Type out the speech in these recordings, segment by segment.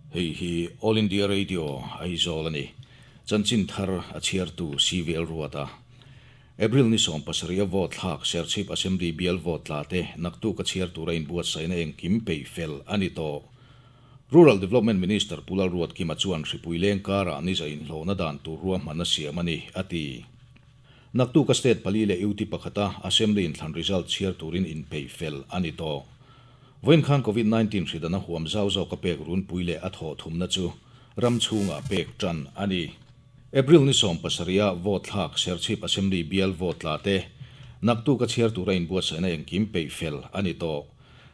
Hei hi All India Radio, Aizawl a ni. Chanchin thar a chhiartu CVL Ruata. April ni 17 a vote thlak Serchhip Assembly bial vote tla te naktuk a chhiar tura inbuatsaihna engkim peih fel a ni tawh. Rural Development Minister Pu Lalruatkima chuan hripui leng karah ni za inhlawhna dan tur ruahman a siam a ni, a ti. Naktuk a state pali leh UT pakhata Assembly inthlan result chhiar turin inpeih fel a ni tawh. Vawiin khan Covid 19 hridan a huam zau zawka pek runpui leh a thawh thumna chu ram chhungah pek tan a ni. April ni 17 a vote thlak Serchhip Assembly bial vote tla te naktuk a chhiar tura inbuatsaihna engkim peih fel a ni tawh.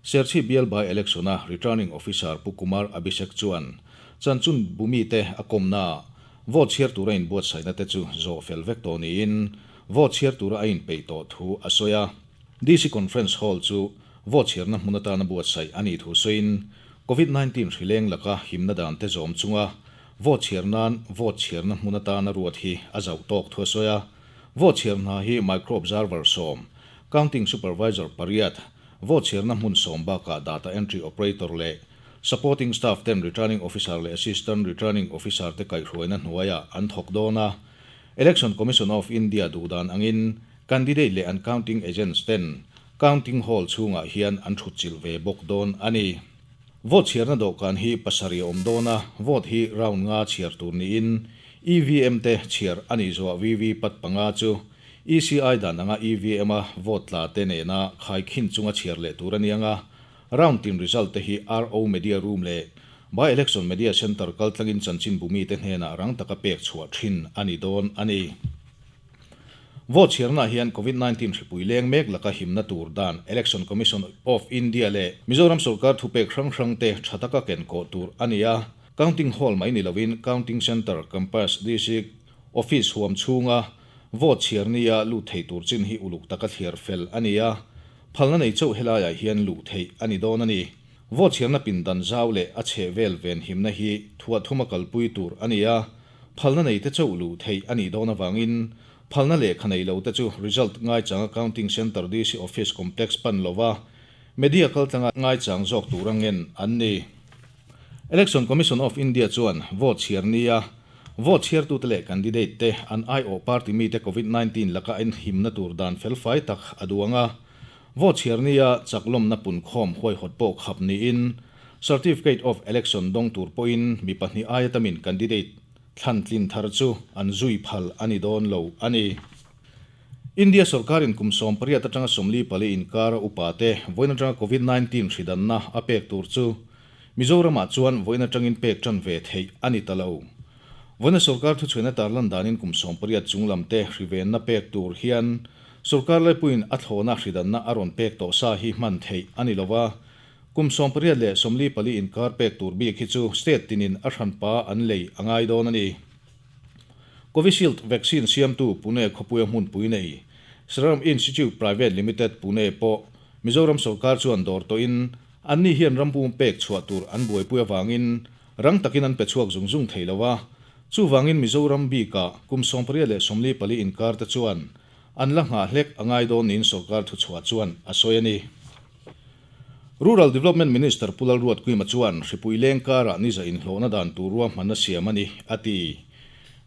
Serchhip bial by election a Returning Officer Pu Kumar Abhishek chuan chanchun bumi te a kawmnaah vote chhiar tura inbuatsaihna te chu zawh fel vek tawh niin vote chhiar tura a inpeih tawh thu a sawi a. DC Conference Hall chu vote chhiarna hmun atana buatsaih a nih thu sawiin Covid 19 hrileng laka himna dan te zawm chunga vote chhiar nan vote chhiarna hmun atana ruat hi a zauh tawk thu a sawi a. Vote chhiar hna hi micro observer 10, counting supervisor pariat, vote chhiarna hmun 10 bakah data entry operator leh supporting staff ten returning officer leh assistant returning officer te kaihhruaina hnuaiah an thawk dawn a. Election Commission of India duhdan angin candidate leh an counting agents ten counting hall chhungah hian an thut chilh ve bawk dawn a ni. Vote chhiarna dawhkan hi pasarih a awm dawn a, vote hi round nga chhiar tur niin EVM te chhiar a nih zawhah VVPAT panga chu ECI dan anga EVM a vote tla te nena khaikhin chunga chhiar leh tur a ni anga, round tin result te hi RO Media Room leh By Election Media Centre kaltlangin chanchin bumi te hnenah rang taka pek chhuah thin a ni dawn a ni. Vote chhiarnaah hian Covid 19 hripui leng mek laka himna tur dan Election Commission of India leh Mizoram sorkar thupek hrang hrang te tha taka ken kawh tur a ni a. Counting hall mai ni lovin Counting Centre, Campus, DC Office huam chhunga vote chhiar nia lut thei tur chin hi uluk taka thliar fel a ni a. Phalna nei chauh helaiah hian luh theih a ni dawn a ni. Vote chhiarna pindan zau leh a chheh vel ven himna hi thuah thuma kalpui tur a ni a. Phalna nei te chauh luh theih a nih dawn avangin phalna lehkha nei lo te chu result ngaichang a Counting Centre DC Office Complex pan lova media kaltlanga ngaichang zawk tura ngen an ni. Election Commission of India chuan vote chhiar nia vote chhiartute leh candidate te an aiawh party mite Covid 19 laka a inhimna tur dan felfai tak a duang a. Vote chhiar nia chaklawmna punkhawm huaihawt pawh khap niin Certificate of Election dawng tur pawhin mi pahnih aia tamin candidate thlan tlin thar chu an zui phal a ni dawn lo a ni. India sorkarin kum 18 atanga 44 inkara upa te vawiin atanga Covid 19 hridanna a pek tur chu Mizoramah chuan vawiin atangin pek tan ve theih a ni ta lo. Vawiina sorkar thuchhuina tarlan danin kum 18 chunglam te hrivenna pek tur hian sorkar laipuiin a thlawna hridanna a rawn pek tawh sa hi hman theih a ni lova. Kum 18 leh 44 inkar pek tur bik hi chu state tinin a hranpa an lei a ngai dawn a ni. Covishield vaccine siamtu Pune khawpuia hmunpui nei Serum Institute Private Limited Pune pawh Mizoram sorkar chuan dawr tawhin anni hian rampum pek chhuah tur an buaipui avangin rang takin an pe chhuak zung zung thei lova. Chuvangin Mizoram bika kum 18 leh 44 inkar te chuan an la nghah hlek a ngai dawn niin sorkar thuchhuah chuan a sawi a ni. Rural Development Minister Pu Lalruatkima chuan hripui leng karah ni za inhlawhna dan tur ruahman a siam a ni, a ti.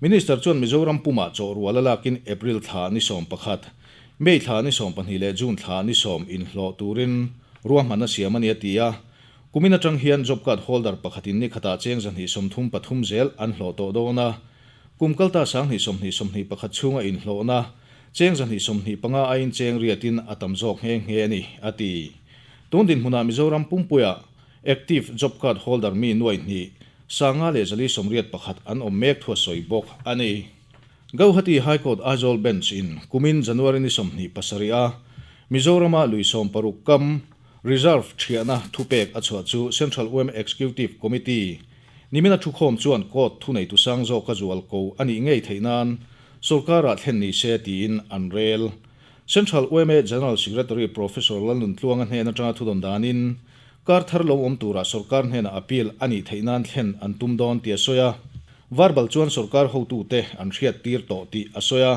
Minister chuan Mizoram pumah chaw rual a lakin April thla ni 11, May thla ni 12 leh June thla ni 10 inhlawh turin ruahman a siam a ni, a ti a. Kumin atang hian job card holder pakhatin ni khatah cheng 133 zel an hlawh tawh dawn a. Kum kalta 2020 21 chhunga inhlawhna cheng 225 aiin cheng riatin a tam zawk nghe nghe a ni, a ti. Tun dinhmunah Mizoram pumpuia active job card holder mi 2 581 an awm mek thu a sawi bawk a ni. Gauhati High Court Aizawl Bench in kumin January ni 27 a Mizorama lui 60 kam reserve thiahna thupek a chhuah chu Central UM Executive Committee nimina thukhawm chuan court thu nei tu sang zawk a zual ko a nih ngei theih nan sorkara thlen ni se tiin an rel. Central UMA General Secretary Professor Lalnun Tluanga hnen atanga thudon danin kar thar lo awm tura sorkar hnena appeal a nih theih nan thlen an tum dawn ti a sawi a. Verbal chuan sorkar hotu te an hriat tir tawh tih a sawi a.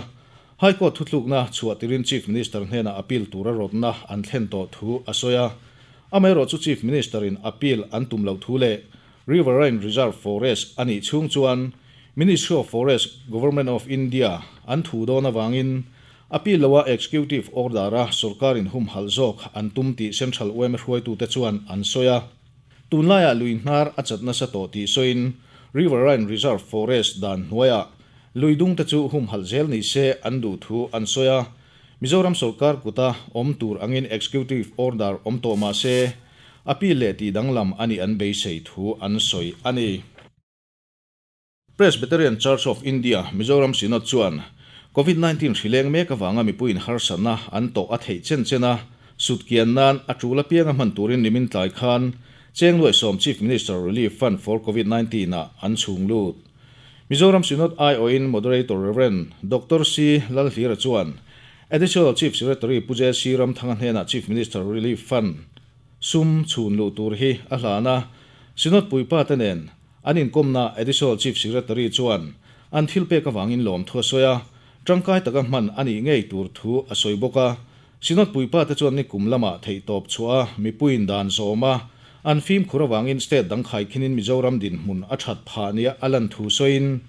High Court thutlukna chhuah tirin Chief Minister hnena appeal tura rawtna an thlen tawh thu a sawi a. Amaherawhchu Chief Minister in appeal an tum lo thu leh Riverine Reserve Forest a nih chhung chuan Ministry of Forest, Government of India an thu dawn avangin appeal loa Executive Order-a sorkarin humhalh zawk an tum tih Central yma hruaitute chuan an sawi a. Tunlaiah lui hnar a chat nasa tawh tih sawiin Riverine Reserve Forest dan hnuaiah lui dungte chu humhalh zel ni se an duh thu an sawi a. Mizoram sorkar kuta awm tur angin Executive Order awm tawh mah se appeal leh tih danglam a nih an beisei thu an sawi a ni. Presbyterian Church of India, Mizoram Synod chuan Covid 19 hri leng mek avanga mipuiin harsatna an tawh a theih chen chen a, sutkian nan a tul apianga hman turin nimin tlai khan Cheng Luaihsawm Chief Minister Relief Fund for Covid 19 ah an chhung lut. Mizoram Synod aiawhin Moderator Rev. Doctor C. Lalhlira chuan Additional Chief Secretary Pu JC Ramthanga hnenah Chief Minister Relief Fund sum chhun luh tur hi a hlan a, Synod puipa te nen an inkawmna Additional Chief Secretary chuan an thil pek avangin lawmthu a sawi a, tangkai taka hman a nih ngei tur thu a sawi bawk a. Synod puipa te chuan nikum lamah theihtawp chhuah a, mipuiin dan zawm a, an fimkhur avangin state dang khaikhinin Mizoram dinhmun a that phah nia a lan thu sawiin,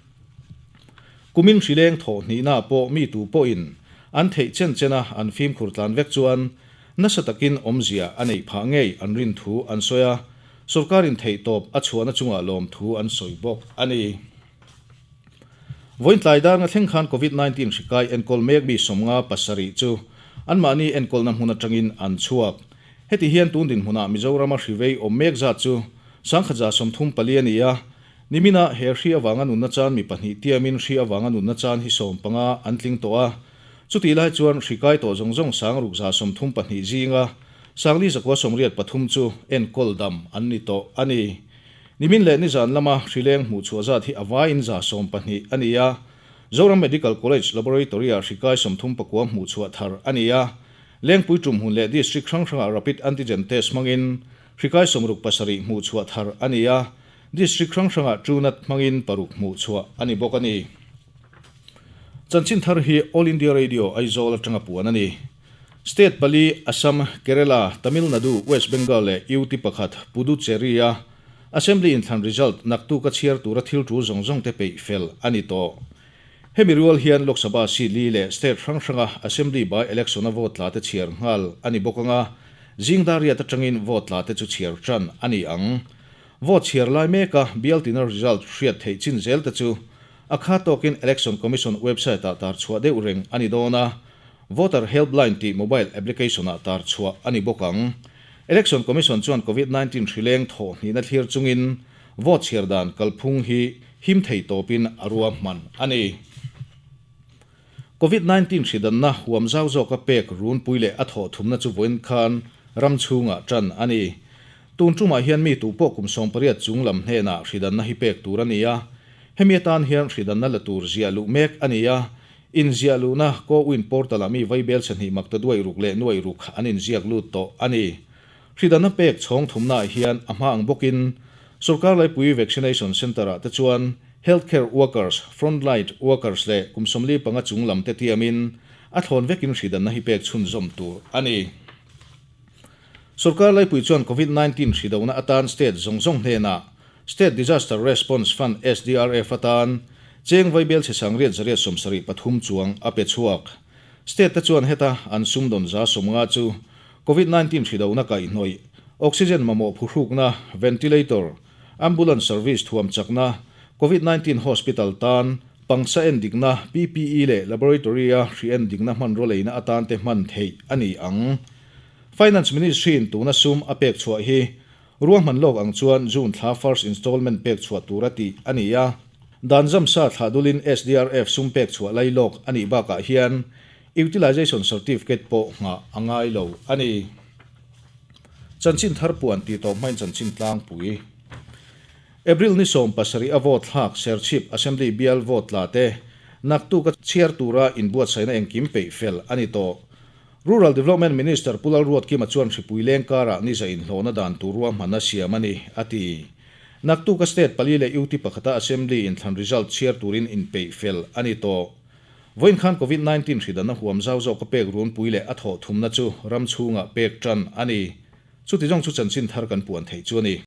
kumin hrileng thawh hnihna pawh mi tu pawhin an theih chen chen a an fimkhur tlan vek chuan nasa takin awmzia a neih phah ngei an rin thu an sawi a, sorkarin theihtawp a chhuahna chungah lawmthu an sawi bawk a ni. Vawiin tlai dar nga thleng khan Covid 19 hri kai enkawl mek mi 57 chu anmahni enkawlna hmun atangin an chhuak. Heti hian tun dinhmunah Mizorama hri vei awm mek zat chu 1134 a ni a, nimina he hri avanga nunna chan mi pahnih tiamin hri avanga nunna chan hi 15 an tling tawh a. Chutih lai chuan hri kai tawh zawng zawng 632 zinga 483 chu enkawl dam an ni tawh a ni. Nimin leh nizan lama hrileng hmuh chhuah zat hi a vaiin 12 a ni a. Zoram Medical College Laboratory-ah hri kai 39 hmuh chhuah thar a ni a. Lengpui tumhmun leh district hrang hrangah rapid antigen test hmangin hri kai 67 hmuh chhuah thar a ni a. District hrang hrangah Truenat hmangin paruk hmuh chhuah a ni bawk a ni. Chanchin thar hi All India Radio Aizawl atanga puan a ni. State pali, Assam, Kerala, Tamil Nadu, West Bengal leh UT pakhat, Puducherry-a Assembly inthlan result naktuk a chhiar tura thil tul zawng zawng te peih fel a ni tawh. Hemi rual hian Lok Sabha seat li leh state hrang hranga Assembly by election a vote tla te chhiar nghal a ni bawk anga, zing dar riat atangin vote tla te chu chhiar tan a ni ang. Vote chhiar lai meka bial tina result hriat theih chin zel te chu a kha tawkin Election Commission website-ah tar chhuah deuh reng a ni dawn a, Voter Helpline tih mobile application-ah tar chhuah a ni bawk ang. Election Commission chuan Covid 19 hrileng thawh hnihna thlir chungin vote chhiar dan kalphung hi him thei tawpin a ruahman a ni. Covid 19 hridanna huam zau zawka pek runpui leh a thawh thumna chu vawiin khan ram chhungah tan a ni. Tun tumah hian mi tu pawh kum 18 chung lam hnenah hridanna hi pek tur a ni a. Hemi atan hian hridanna la tur ziah luh mek a ni a. Inziah luhna CoWIN portal-ah mi vaibel chhahnih makta duai ruk leh nuai ruk an inziak lut tawh a ni. Hridanna pek chhawng thumnaah hian a hma ang bawkin sorkar laipui vaccination centre-ah te chuan healthcare workers, frontline workers leh kum 45 chung lam te tiamin a thlawn vekin hridanna hi pek chhunzawm tur a ni. Sorkar laipui chuan Covid 19 hridona atan state zawng zawng hnenah State Disaster Response Fund, SDRF, atan cheng vaibel chhe 873 chuang a pe chhuak. State te chuan heta an sumdawn 50% chu Covid 19 hridona kaihhnawih, oxygen mamawh phuhrukna, ventilator, ambulance service thuam chakna, Covid 19 hospital tan pangsa endikna, PPE leh laboratory-a hri endikna hmanraw leina atan te hman theih a ni ang. Finance Ministry-in tuna sum a pek chhuah hi ruahman lawk ang chuan June thla first installment pek chhuah tur a tih a ni a. Dan zamsa thla dulin SDRF sum pek chhuah lai lawk a nih bakah hian utilization certificate pawh nghah a ngai lo a ni. Chanchin thar puan tih tawp hmain chanchin tlangpui. April ni 17 a vote thlak Serchhip Assembly bial vote tla te naktuk a chhiar tura inbuatsaihna engkim peih fel a ni tawh. Rural Development Minister Pu Lalruatkima chuan hripui leng karah ni za inhlawhna dan tur ruahmanna siam a ni, a ti. Naktuk a state pali leh UT pakhata Assembly inthlan result chhiar turin inpeih fel a ni tawh. Vawiin khan Covid 19 hridanna huam zau zawka pek runpui leh a thawh thumna chu ram chhungah pek tan a ni. Chuti zawng chu chanchin thar kan puan theih chu a ni.